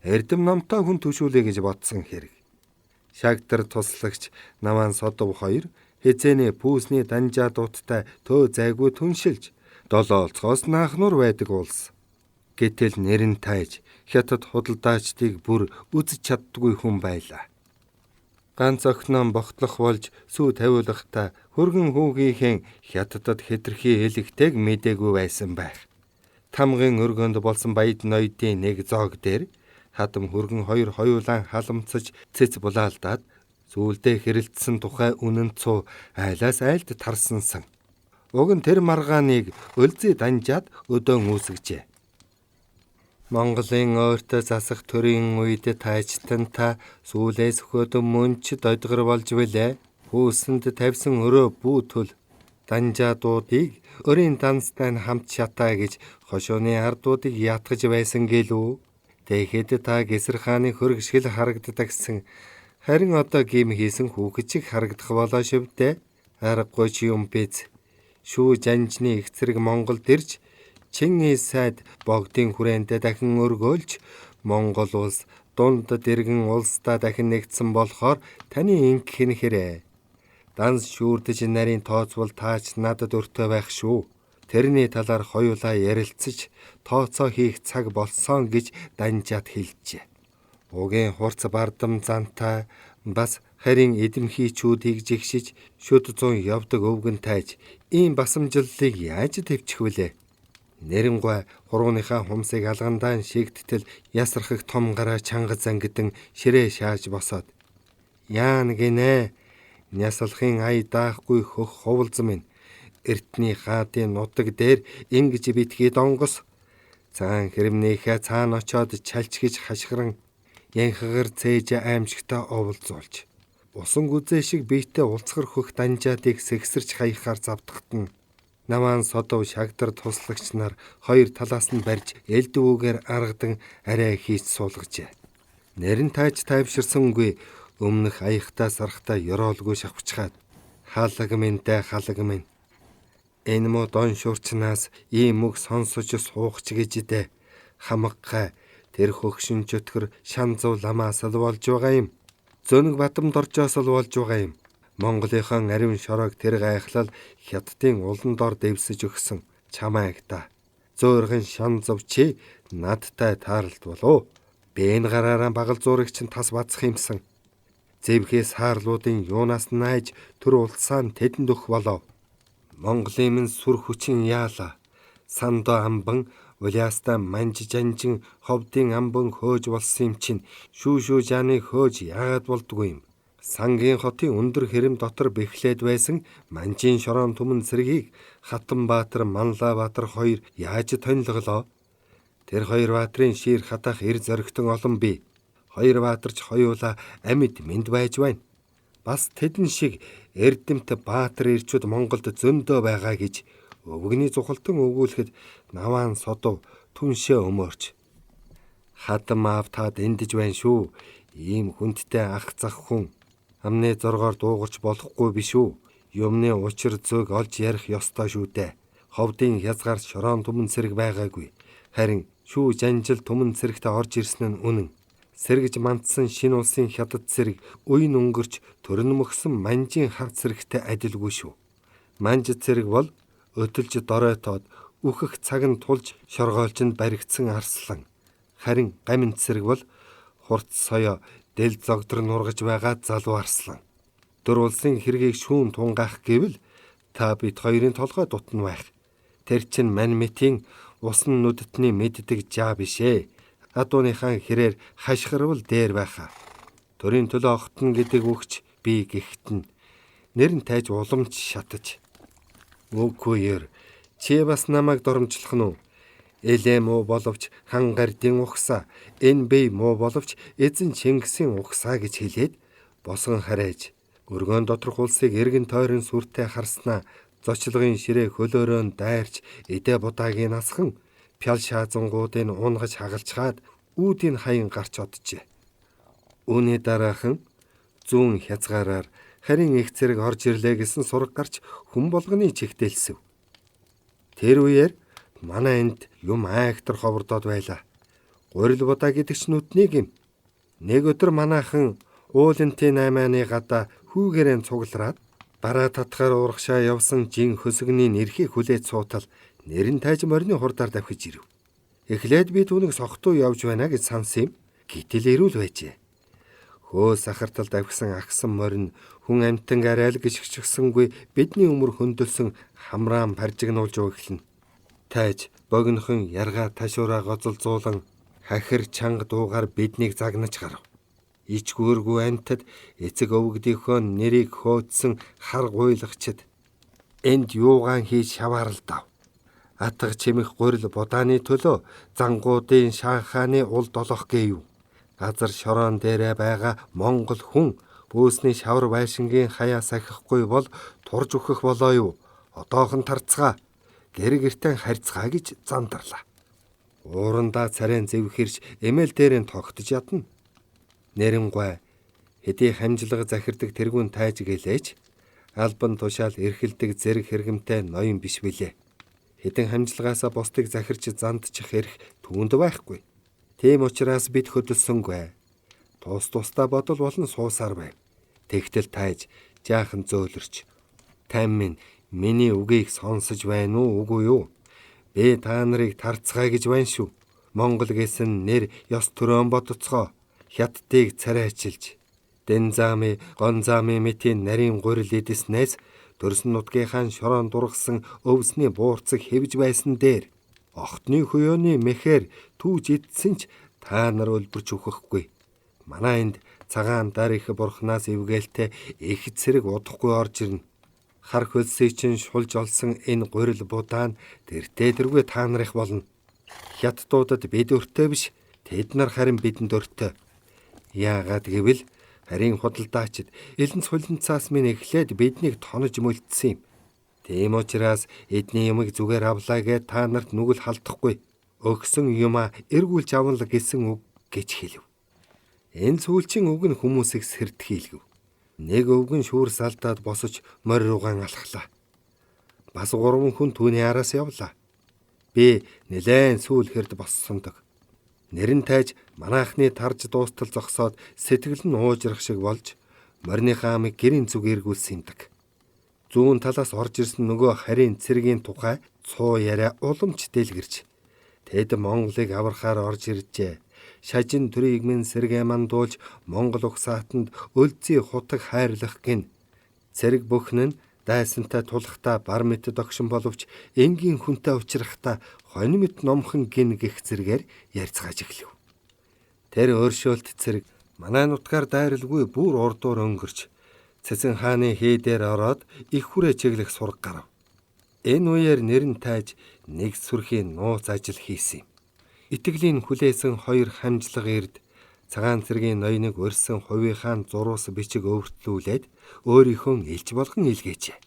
Эрдэм номтой хүн төшүүлээ гэж бодсон хэрэг. Шагдар туслагч намаан содов хоёр хэзээний пүүсний данжаа дууттай төө зайгүй түншилж долоолцоос наахнуур байдаг улс. Гэтэл нэрэн тайж хятад худалдаачдыг бүр үзэж чаддгүй хүн байлаа. Ганц охиноо богтлох болж сүү тавиулахдаа хөргөн хүүгийнхээ хятадд хэтэрхий хэлэхтэйг мдээгүй байсан байх. Тамгын өргөнд болсон баяд ноёдын нэг зоог дээр хадам хөргөн хоёр хоёулаан халамцаж цэц булаалдаад сүүлдээ хэрэлдсэн тухай үнэн цуу айлаас айлд тарсансан. Уг нь тэр маргааныг өлзий данжаад өдөөн үүсгэжээ. Монголын өөртөө засах төрийн үед тайчтан та сүүлээс хөөд мөнч дойдгор болж билээ. Хүүсэнд тавьсан өрөө бүү төл данжаадуудыг өрийн данстай нь хамт шатаа гэж хошууны ардуудыг ятгаж байсан гэлүү. Тэгэхэд та Гэсэр хааны хөргөшгөл харагддагсан. Харин одоо гим хийсэн хүүхэд шиг харагдах болоо шивдэ. Аргагүй чи юм биз. Шүү жанжны их зэрэг Монголд ирж Чингис сайд богдын хүрээндээ дахин өргөөлж Монгол улс дунд дэргэн улсдаа дахин нэгдсэн болохоор таны ингэх нь хэрэг. Данс шүүрдэж нарийн тооцвол таач надад өртөө байх шүү. Тэрний талаар хоёулаа ярилцаж тооцоо хийх цаг болсон гэж данжаад хэлжээ. Угийн хурц бардам зантай бас харин эдэмхийчүүдийг жигшиж шүд зун явдаг өвгөн тайж ийм басамжлалыг яаж төвчих вүлээ? Нэрэнгүй хурууныхаа хумсыг алгандаа шигдтэл ясрахыг том гараа чанга зангидан ширээ шааж босоод яана гинэ нясалхын ая даахгүй хөх ховлзом минь эртний хаадын нутаг дээр ингэж битгий донгос цаан хэрэмнийхээ цаана очоод чалч гэж хашгиран янхагар цээж аимшигтай оволцуулж усан гүзээ шиг биетэй улцгар хөх данжаадыг сэгсэрч хаяхаар завдахад нь намаан содов шагдар туслагч нар хоёр талаас нь барьж элдвүүгээр аргадан арай хийж суулгажээ. Нэрэн тааж тайвширсангүй өмнөх аяхтаа сархтаа ёроолгүй шавхчихад халаг минь дээ халаг минь. Энэ муу дон шуурчнаас ийм үг сонсож суух ч гэж дээ. Хамгай тэр хөгшин чөтгөр шан зув ламаас л болж байгаа юм. Зөнөг бадам доржоос л болж байгаа юм. Монголынхон ариун шороог тэр гайхлал хятадын улан дор дэвсэж өгсөн чамайг та. Зөөргөн шан зов чи надтай тааралд болов. Би энэ гараараа багал зуурыг чинь тас бацах юмсан. Зэвхээс хаарлуудын юунаас найж төр улсаа тэдэнд өгөх болов. Монголын минь сүр хүчин яалаа. Сандо амбан Улиаста манж жанжин ховдын амбан хөөж болсон юм чинь шүү шүү жааны хөөж яагаад болдгүй юм. Сангийн хотын өндөр хэрэм дотор бэхлээд байсан манжийн шороон түмэн цэргийг Хатанбаатар, Манлайбаатар хоёр яаж тонилголоо? Тэр хоёр баатрын шир хатах эр зоригтон олон бий. Хоёр баатарч хоёулаа амьд мэнд байж байна. Бас тэдэн шиг эрдэмт баатар ирчүүд Монголд зөндөө байгаа гэж өвгөний зухалтан өгүүлэхэд наваан содов түншээ өмөрч. Хатан аав таад эндэж байна шүү. Ийм хүндтэй ах зах хүн амны зоргоор дуугарч болохгүй биш үү? Юмны учир зүйг олж ярих ёстой шүү дээ. Ховдын хязгаар шороон түмэн цэрэг байгаагүй. Харин шүү жанжил түмэн цэрэгтээ орж ирсэн нь үнэн. Сэргэж мандсан шинэ улсын хятад цэрэг уян өнгөрч төрөн мөхсөн манжийн хар цэрэгтэй адилгүй шүү. Манж цэрэг бол өтөлж доройтоод үхэх цаг нь тулж шоргоолжинд баригдсан арслан. Харин гамин цэрэг бол хурц соёо дэл зогдор нургаж байгаа залуу арслан. Дөр улсын хэргийг шүүн тунгаах гэвэл та бид хоёрын толгой дутна байх. Тэр чинь мань мэтийн усан нүдтний мэддэг жаа биш ээ. Адууныхаа хэрээр хашгирвал дээр байхаа. Төрийн төлөө огтно гэдэг үгч би гихтэн. Нэр нь тайж уламж шатаж. Үгүй ер. Чи бас намайг доромжлох нь уу? Элэ муу боловч хан гардын угсаа, энэ бие муу боловч эзэн Чингисийн угсаа гэж хэлээд босгон харайж өргөн доторх улсыг эргэн тойрон сүртэй харснаа зочлогын ширээ хөлөөрөө дайрч эдэ будаагийн насхан пял шаазангуудыг унгаж хагалчхаад үүдийн хаян гарч оджээ. Үүний дараахан зүүн хязгаараар харин их зэрэг орж ирлээ гэсэн сураг гарч хүн болгоны чигтэлсэв. Тэр үеэр манай энд юм айхтар ховордоод байлаа. Гурил будаа гэдэг ч нүднийг юм. Нэг өдөр манайхан уулынтын 8-ны гадаа хүүгээрэн цуглараад бараа татгаар урагшаа явсан жин хөсгөний нэрхийг хүлээж суутал нэрэн тайж морины хурдаар давхиж ирэв. Эхлээд би түүнийг сохтуу явж байна гэж сансан юм. Гэтэл эрүүл байжээ. Хөө сахартал давхисан агсан морин хүн амьтан арайл гიშгчгсэнгүй бидний өмөр хөндлөсөн хамраан паржигнуулж өгөхлөн. Тайж богинохон яргаа ташуураа гоцолзуулан хахир чанга дуугаар биднийг загнаж гарав. Ичгүүргүй амьтад эцэг өвгдийнхөө нэрийг хөөцсөн хар гуйлагчд энд юугаан хийж шавааралдав. Атга чимэх гурил будааны төлөө зангуудын шанхааны ул долох гээв. Газар шороон дээрээ байгаа монгол хүн бөөсний шавар байшингийн хаяа сахихгүй бол турж өөхөх болоо юу? Одоохон тарцгаа гэр гертэн харьцгаа гэж зандарлаа. Уурандаа царайн зэвхэрч эмээл дээрэн тогтож ядна. Нэрэнгүй хэдий хамжлага захирдаг тэргүүн тайж гэлээч албан тушаал эрхэлдэг зэрэг хэрэгмтэй ноён биш билээ. Хэдэн хамжлагаасаа бусдыг захирч зандчих эрх түүнд байхгүй. Тийм учраас бид хөдөлсөнгүй. Тус тусдаа бодол болон суусаар байв. Тэгтэл тайж жаахан зөөлрч тайм минь миний үгийг сонсож байна уу үгүй юу? Би та нарыг тарцгаая гэж байна шүү. Монгол гэсэн нэр ёс төрөөн бодоцгоо. Хятадыг царайчилж Дэнзами, Гонзами мэтийн нарийн гурил эдэснээс төрсөн нутгийнхаа шороон дургасан өвсний буурцаг хэвж байсан дээр охтны хуёоны мэхээр түүж идсэн ч та нар өлбөрч өөхөхгүй. Манай энд цагаан дар их бурхнаас эвгээлтэй их цэрэг удахгүй орж ирнэ. Хар хөлсийг чинь шулж олсон энэ гурил будаа нь тэртээ тэргүй та нарых болно. Хятадуудад бид өртөө биш, тэд нар харин бидэнд өртөө. Яагаад гэвэл харин худалдаачид элэн цулинцаас минь эхлээд биднийг тонож мөлдсөн юм. Тийм учраас эдний юмыг зүгээр авлаа гэж та нарт нүгэл халдахгүй. Өгсөн юмаа эргүүлж авна л гэсэн үг гэж хэлв. Энэ сүүлчийн үг нь хүмүүсийг сэртгийлгэв. Нэг өвгөн шүүр салдаад босож морь руугаан алхлаа. Бас 3 хүн түүний араас явлаа. Би нэлээн сүүл хэрд боссондог. Нэрэн тайж манаахны тарж дуустал зогсоод сэтгэл нь уужрах шиг болж Мориныхаа амыг гэрийн зүг эргүүлсэн юмдаг. Зүүн талаас орж ирсэн нөгөө харийн цэргийн тухай цуу яриа уламж дэлгэрч тэд Монголыг аврахаар орж иржээ. Шажин төрийг минь сэргээ мандуулж Монгол угсаатанд өлзий хутаг хайрлах гин. Цэрэг бүхэн нь дайсантай тулахдаа бар мэт догшин боловч энгийн хүнтэй учрахтаа хонь мэт номхон гин гэх зэргээр ярьцгааж эхлэв. Тэр өөршөөлт цэрэг манай нутгаар дайралгүй бүр урдуур өнгөрч Цэцэн хааны хий дээр ороод их хүрээ чиглэх сураг гарав. Энэ үеэр нэр нь тайж нэг сүрхийн нууц ажил хийсэн юм. Итгэлийн хүлээсэн хоёр хамжлага эрд цагаан цэргийн ноёныг урьсан хувийнхаа зуруус бичиг өвөртлүүлээд өөрийнхөө элч болгон илгээжээ.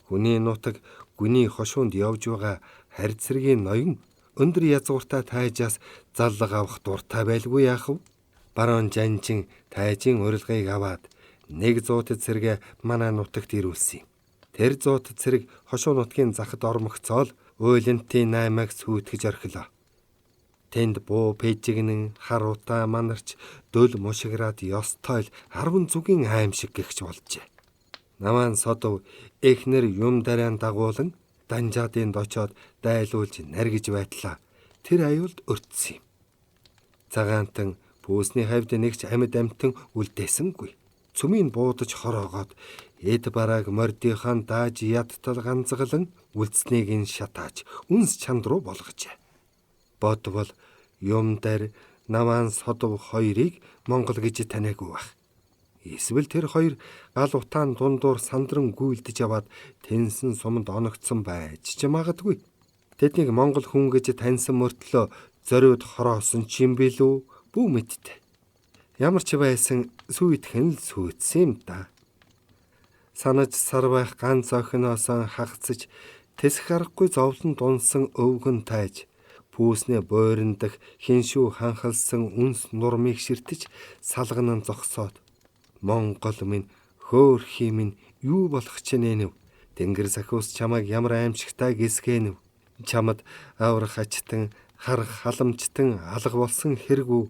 Хүний нутаг гүний хошуунд явж байгаа харь цэргийн ноён өндөр язгууртай тайжаас заллага авах дуртай байлгүй яах вэ? Барон Жанжин тайжийн урилгыг аваад нэг зуут цэргээ манай нутагт ирүүлсэн юм. Тэр зуут цэрэг хошуу нутгийн захад ормогцоол уйлантын 8-ыг сүйтгэж орхилоо. Тэнд буу пэжигнэн хар утаа манарч дөл мушиграад ёстой л 10 зүгийн аимшиг гихч болжээ. Намаан содов эхнэр юм дараан дагуулan данжаадынд очоод дайлуулж наргиж байтлаа. Тэр аюулд өртсөн юм. Цагаантан пүүсний хавьд нэгч амьд амьтан үлдээсэнгүй. Цөмийг буудаж хороогоод эд барааг мордынхаа дааж ядтал ганцгалан үлдснийг нь шатааж үнс чанд руу болгожээ. Бодвол юм дээр намаан содов хоёрыг Монгол гэж таниагүй байх. Эсвэл тэр хоёр гал утаан дундуур сандран гүйлдэж яваад тэнсэн суманд оногдсон байж ч магадгүй. Тэднийг Монгол хүн гэж таньсан мөртлөө зориуд хороосон ч юм билүү бүү мэдтэй. Ямар ч байсан сүйтгэн л сүйдсэн юм да. Санаж сар байх ганц охиноос хагацж тэсэх аргагүй зовлон дунсан өвгөн тайж пүүснээ буйрандах хиншүү ханхалсан үнс нурмыг ширтэж салганан зогсоод Монгол минь хөөхий минь юу болох чинь нэ? Тэнгэр сахиус чамайг ямар аимшигтай гисгэнв? Чамд аврах ачтан харах халамжтан алга болсон хэрэгүү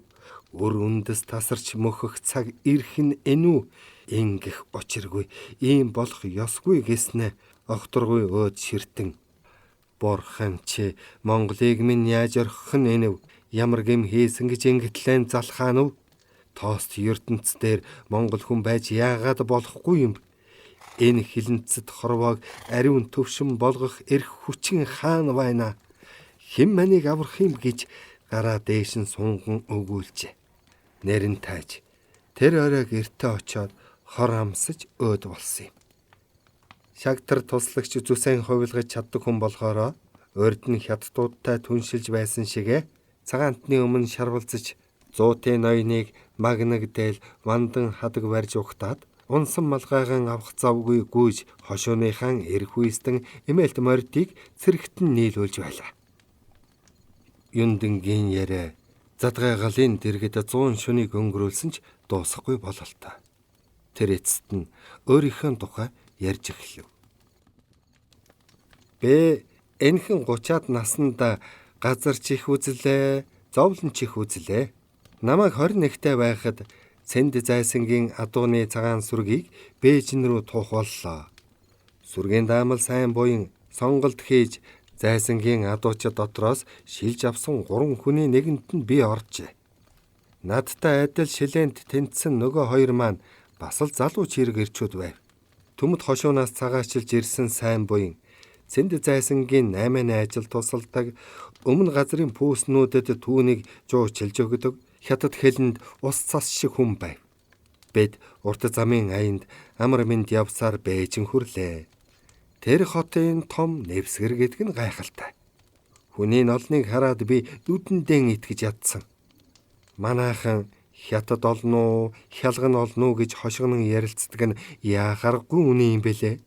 өр үндэс тасарч мөхөх цаг ирэх нь энүү ингэх учиргүй ийм болох ёсгүй гэснэ огторгүй өөд ширтэн Бурхан чи Монголыг минь яаж орхих нь энэв? Ямар гэм хийсэн гэж ингэтлэн залхаанв? Тост ертөнц дээр Монгол хүн байж яагаад болохгүй юм? Энэ хилэнцэд хорвоог ариун төвшин болгох эрх хүчин хаана байна? Хэн манийг аврах юм гэж гараа дээш нь сунган өгүүлжээ. Нэр нь тааж тэр орой гэртээ очиод хор амсаж өөд болсон юм. Шагтар туслагч зүсэн хувилгаж чаддаг хүн болохоро урд нь хятадуудтай түншилж байсан шигэ цагаантны өмнө шарвалзаж зуутын ноёныг магнаг дээл вандан хадаг барьж угтаад унсан малгайгаан авах завгүй гүйж хошууныхаа эрх үйстэн эмээлт мордыг цэрэгтэн нийлүүлж байлаа. Юндэнгийн яриа задгай галын дэргэд 100 шөнийг өнгөрүүлсэн ч дуусахгүй бололтой. Тэр эцэст нь өөрийнхөө тухай ярьж эхлэв. Би энхэн 30-аад наснда газар чих үзлээ, зовлон чих үзлээ. Намайг 21-тэй байхад Цэнд зайсангийн адууны цагаан сүргийг Бээжин рүү туух боллоо. Сүргийн даамал сайн буян сонголт хийж зайсангийн адуучид дотроос шилж авсан 3 хүний нэгэнд нь би оржээ. Надтай адил шилээнд тэнцсэн нөгөө хоёр маань бас л залуу чирэг эрчүүд байв. Түмэд хошуунаас цагаачилж ирсэн сайн буян Цэнд зайсангийн 8 ажил тусалдаг, өмнө газрын пүүснүүдэд түүнийг жуучилж өгдөг, хятад хэлэнд ус цас шиг хүн байв. Бид урт замын аянд амар минь явсаар Бээжин хүрлээ. Тэр хотын том нэвсгэр гэдэг нь гайхалтай. Хүний нолныг хараад би нүдэндээ итгэж ядсан. Манайхан хятад олно уу, хялган олно уу гэж хошигнон ярилцдаг нь яахаргагүй үнэн юм бэлээ.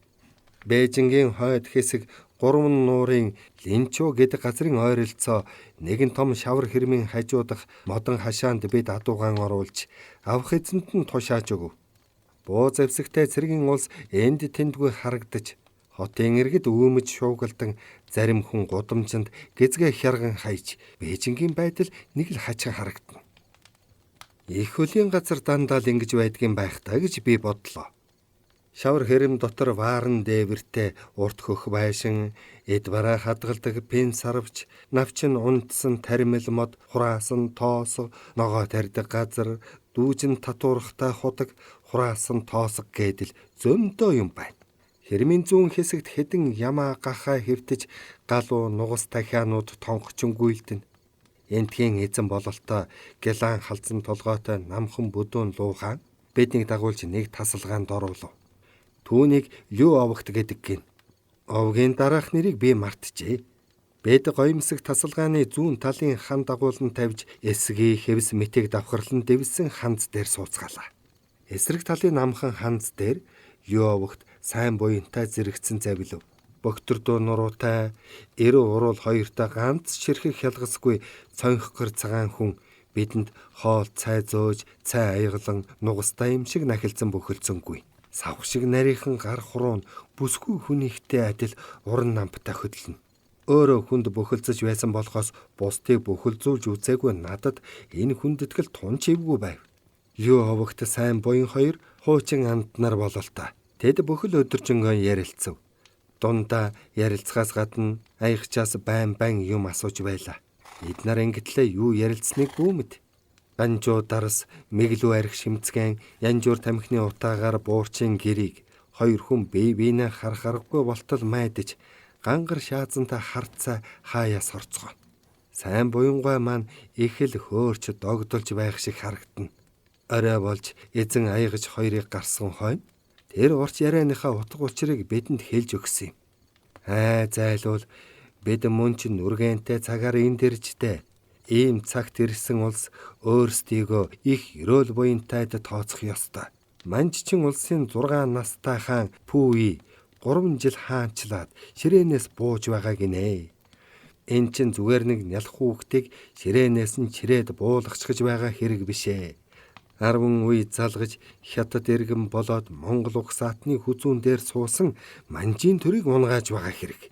Бээжингийн хойд хэсэг гурван нуурын Линчүү гэдэг газрын ойролцоо нэгэн том шавар хэрмийн хажуудах модон хашаанд бид адуугаан оруулж авах эзэнт нь тушааж өгөв. Буу зэвсэгтэй цэргийн улс энд тэндгүй харагдаж хотын иргэд өвмөж шуугалдан зарим хүн гудамжинд гизгээ хярган хайж Бээжингийн байдал нэг л хачин харагдана. Их хөлийн газар дандаа л ингэж байдгийн байх та гэж би бодлоо. Шавар хэрэм дотор вааран дээвэртэй урт хөх байшин, эд бараа хадгалдаг пен сарвч, навчин унтсан тармил мод, хураасан тоосго, ногоо тарьдаг газар, дүүжин татуурхтай худаг, хураасан тоосго гэдэл зөндөө юм байна. Хэрмийн зүүн хэсэгт хэдэн ямаа гахаа хэвтэж галуу нугас тахианууд тонгочин гүйлдэнэ. Энтхийн эзэн бололтой гялаан халзан толгойтой намхан бүдүүн луухан биднийг дагуулж нэг тасалгаанд оруулав. Түүнийг Лю овогт гэдэг гин. Овгийн дараах нэрийг би мартжээ. Бид гоёмсог тасалгааны зүүн талын хан дагуулan тавьж эсгийн хэвс мэтийг давхарлан дэвсэн ханз дээр сууцгаалаа. Эсрэг талын намхан ханз дээр Лю овогт сайн буянтай зэрэгцэн завилв. Богтордоо нуруутай, эрүү уруул хоёртой ганц ширхэг хялгасгүй цонхгор цагаан хүн бидэнд хоол цай зөөж, цай аяглан нугастай юм шиг нахилцсан бөхөлцөнгүй. Савх шиг нарийнхан гар хуруу нь бүсгүй хүнийхтэй адил уран намптай хөдлөнө. Өөрөө хүнд бөхөлцөж байсан болохоос бусдыг бөхөлзүүлж үзээгүй надад энэ хүндэтгэл тунч эвгүй байв. Юу овогт сайн буян хоёр хуучин анд нар бололтой. Тэд бүхэл өдөржингөө ярилцв. Дундаа ярилцахаас гадна аягчаас байн байн юм асууж байлаа. Эд нар ингэтлээ юу ярилцсныг бүү мэд. Ганжуу дарс, мэглүү арх шимцгэн, янжуур тамхины утаагаар буурчин гэрийг хоёр хүн бие биенээ харах аргагүй болтол майдаж гангар шаазантай харцаа хаяас орцгоо. Сайн буянгой маань их л хөөрч догдолж байх шиг харагдана. Орой болж эзэн аягаж хоёрыг гарсан хойно тэр урч ярианыхаа утга учирыг бидэнд хэлж өгсөн юм. Аа зайлуул бид мөн ч нүргэнтэй цагаар энд иржтэй. Ийм цагт ирсэн улс өөрсдийгөө их ерөөл буянтайд тооцох ёстой. Манжчин улсын 6 настай хаан Пүи 3 жил хаанчлаад ширээнээс бууж байгаа гинэ. Эн чин зүгээр нэг нялх хүүхдийг ширээнээс нь чирээд буулгачихж байгаа хэрэг биш ээ. 10 үе залгаж хятад иргэн болоод Монгол угсаатны хүзүүн дээр суусан манжийн төрийг унгааж байгаа хэрэг.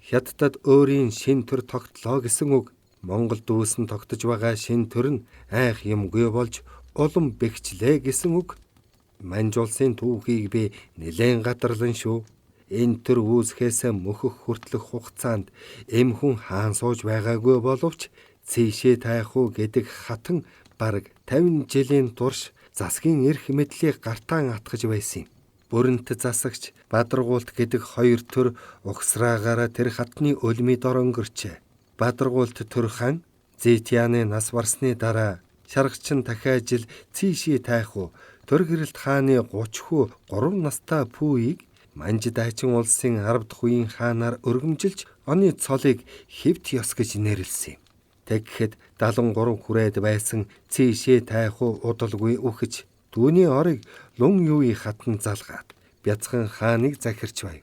Хятадд өөрийн шин төр тогтлоо гэсэн үг. Монгол дүүсэн тогтож байгаа шин төр нь айх юмгүй болж улам бэхжлээ гэсэн үг. Манж улсын түүхийг би нэлээн гадарлан шүү. Энэ төр үүсгэхээс мөхөх хүртлэх хугацаанд эм хүн хаан сууж байгаагүй боловч цээшээ тайх уу гэдэг хатан бараг 50 жилийн турш засгийн эрх мэдлийг гартаан атгаж байсан юм. Бүрэнт засагч Бадаргуулт гэдэг хоёр төр угсраагаараа тэр хатны өлмий дор өнгөрчээ. Бадаргуулт төр хаан Зэтяны нас барсны дараа шаргачин дахиад жил цийшээ тайх уу төр гэрэлт хааны 30 хүү 3 настай Пүүийг Манж дайчин улсын 10 дахь үеийн хаанаар өргөмжилж оны цолыг хэвт ёс гэж нэрлэсэн юм. Тэгэхэд 73 хүрээд байсан цээшээ тайхуу удалгүй үхэж түүний орыг Лун Юи хатан залгаад Бяцхан хааныг захирч байв.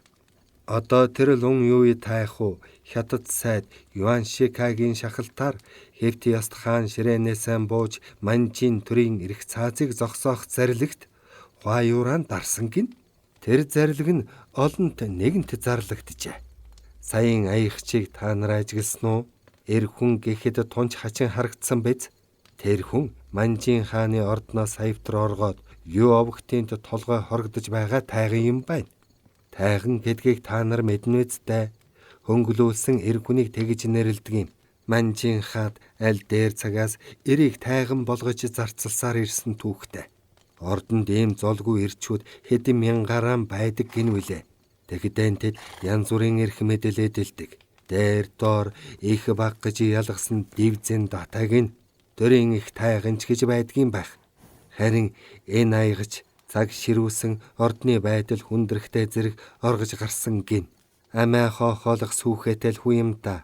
Одоо тэр Лун Юи тайхуу хятад сайд Юан Шикагийн шахалтаар хэвт ёст хаан ширээнээсээ бууж Манжийн төрийн эрх цаазыг зогсоох зарлагт Хуаюуран дарсан гин. Тэр зарлиг нь олонт нэгэнт зарлагджээ. Саяын аягчийг та нар ажигласан уу? Эр хүн гэхэд тунч хачин харагдсан биз? Тэр хүн Манжийн хааны ордноос саявтар оргоод юу овогтын толгой хорогдож байгаа тайган юм байна. Тайган гэдгийг та нар мэднэ үсттэй. Хөнгөлүүлсэн эр хүнийг тэгж нэрлэдэг юм. Манжийн хаад аль дээр цагаас эрийг тайган болгож зарцалсаар ирсэн түүхтэй. Ордонд ийм золгүй ирчүүд хэдэн мянгаараа байдаг гин үлээ. Тэгэхдээ тэд янз бүрийн эрх мэдэл эдэлдэг. Дээр доор их баг гэж ялгасан дивзэн датаг нь төрийн их тайганч гэж байдгийн байх. Харин энэ аягч цаг ширүүсэн ордны байдал хүндрэхтэй зэрэг оргож гарсан гин. Амиа хоохоолох сүүхээтэй л хүү юм да.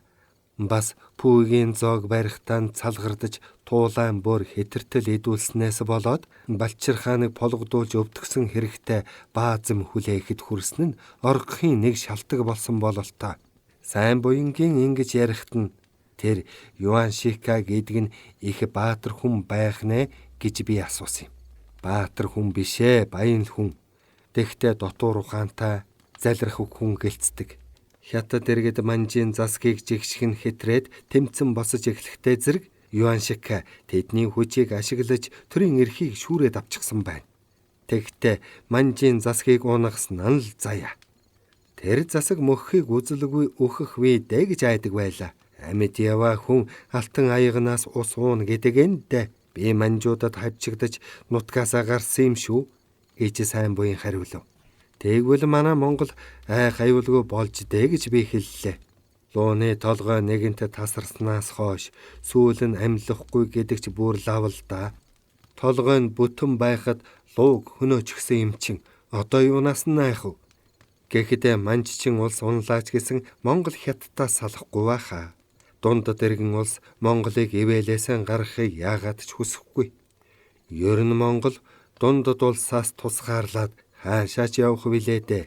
Бас пүүгийн зоог барихтаа цалгардаж туулаан бөр хэтэртэл эдүүлснээс болоод Балчир хааныг полгодуулж өвдгсөн хэрэгтэй баазам хүлээхэд хүрсэн нь оргохын нэг шалтгаан болсон бололтой. Сайн буянгийн ингэж ярихт нь тэр Юан Шика гэдэг нь их баатар хүн байх нэ гэж би асуусан юм. Баатар хүн биш ээ, баян л хүн. Тэгтээ дотуур ухаантай залрах хүн гэлцдэг. Хятад иргэд манжийн засгийг жигших нь хэтрээд тэмцэн босож эхлэхтэй зэрэг Юан шиг тэдний хүчийг ашиглаж төрийн эрхийг шүүрээд авчихсан байна. Тэгтээ манжийн засгийг унагсан нь л заяа. Тэр засаг мөххийг үзэлгүй өөхөх вэ дээ гэж айдаг байлаа. Амьд яваа хүн алтан аягнаас ус уuna гэдэг нь дээ. Би манжуудад хавчигдаж нутгаасаа гарсан юм шүү гэж сайн буян хариулв. Тэгвэл манай Монгол айх аюулгүй болж дээ гэж би хэллээ. Лууны толгой нэгэнт тасарснаас хойш сүүл нь амьлахгүй гэдэг ч бүр лав л да. Толгой нь бүтэн байхад лууг хөнөөчгсөн юм чин одоо юунаас нь айх вэ? Гэхдээ манжчин улс унлаач гэсэн Монгол хятадаас салахгүй байхаа. Дунд дэргэн улс Монголыг ивэлээсэн гаргахыг яагаад ч хүсэхгүй. Ер нь Монгол дундад улсаас тусгаарлаад хаашаач явах вилээ дээ.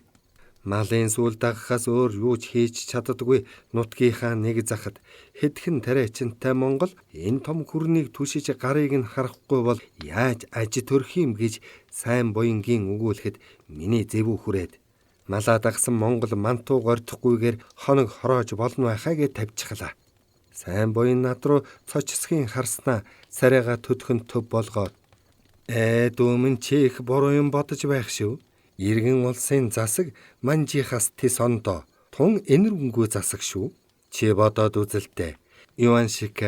Малын сүүл дагахаас өөр юу ч хийж чаддаггүй нутгийнхаа нэг захад хэдхэн тариачинтай Монгол энэ том хүрнийг түшиж гарыг нь харахгүй бол яаж аж төрөх юм гэж сайн буянгийн өгүүлэхэд миний зэвүү хүрээд малаа дагсан Монгол мантуу гордохгүйгээр хоног хороож болно байхаа гэж тавьчихлаа. Сайн буян над руу цочсгийн харснаа царайгаа төдхөн төв болгоод дүүмэн чи их буруу юм бодож байх шүү. Иргэн улсын засаг манжийнхаас тэс ондоо тун энэрэнгүй засаг шүү. Чи бодоод үзэлтэй. Юан шиг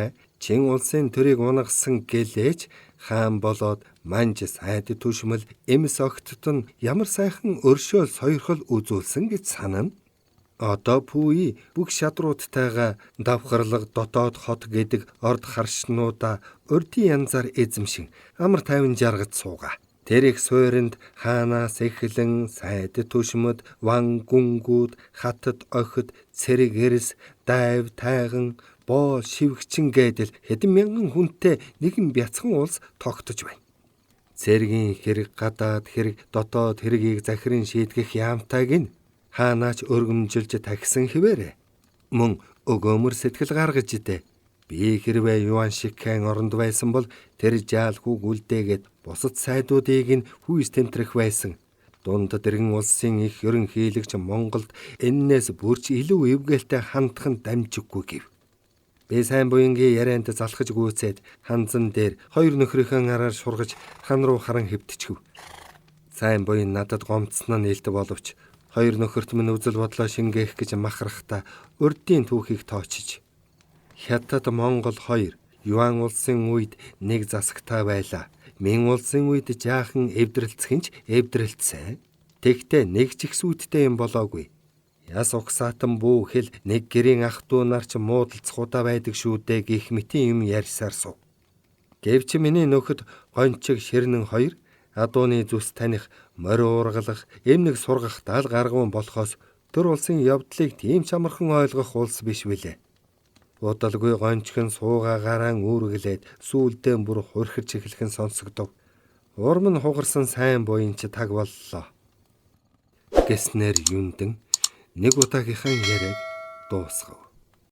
чин улсын төрийг унагсан гэлээч хаан болоод манж сайд түшмэл эмс огтд нь ямар сайхан өршөөл сойрхол үзүүлсэн гэж санана. Одоо Пүи бүх шадруудтайгаа давхарлага дотоод хот гэдэг орд харшнуудаа урдын янзаар эзэмшин амар тайван жаргаж суугаа. Тэр их суйранд хаанаас эхлэн сайд түшмэд, ван гүнгүүд, хатад охид, цэрэг эрс, дайв тайган, боо шивгчин гэдэл хэдэн мянган хүнтэй нэгэн бяцхан улс тогтож байна. Цэргийн хэрэг, гадаад хэрэг, дотоод хэргийг захиран шийтгэх яамтайг нь хаанаач өргөмжилж тахисан хിവэрэ. Мөн өгөөмөр сэтгэл гаргаж идэ. Би хэрвээ Юан Шикхэн оронд байсан бол тэр жаалхүүг үлдээгээд бусад сайдуудыг нь хүйс тэмтрэх байсан. Дунд дэргэн улсын их ерөнхийлөгч Монголд эннээс бүрч илүү эвгээлтэй хандах нь дамжиггүй гэв. Би сайн буянгийн ярианд залхаж гүйцээд ханзан дээр хоёр нөхрийнхөө араар шургаж хан руу харан хэвтчихв. Сайн буян надад гомдсон нь илт боловч хоёр нөхөрт минь үзэл бодлоо шингээх гэж махрахта урдын түүхийг тоочиж Хятад Монгол хоёр Юан улсын үед нэг засагтай байлаа. Мин улсын үед жаахан эвдрэлцхэн ч эвдрэлцсэн. Тэгтээ нэг ч их сүйдтэй юм болоогүй. Яс угсаатан бүү хэл нэг гэрийн ах дүү нар ч муудалцахудаа байдаг шүү дээ гих мэтийн юм ярьсаар сув. Гэвч миний нөхөд гончиг ширнэн хоёр адууны зүс таних морь уургалах эмнэг сургах дал гаргуун болохоос төр улсын явдлыг тийм ч амархан ойлгох улс биш билээ. Удалгүй гончхон суугаагараа үүргэлээд сүүлдээ бүр хурхирч эхлэх нь сонсогдов. Урам нь хугарсан сайн буян чи таг боллоо. Гэснээр юндэн нэг удаагийнхаа яриаг дуусгав.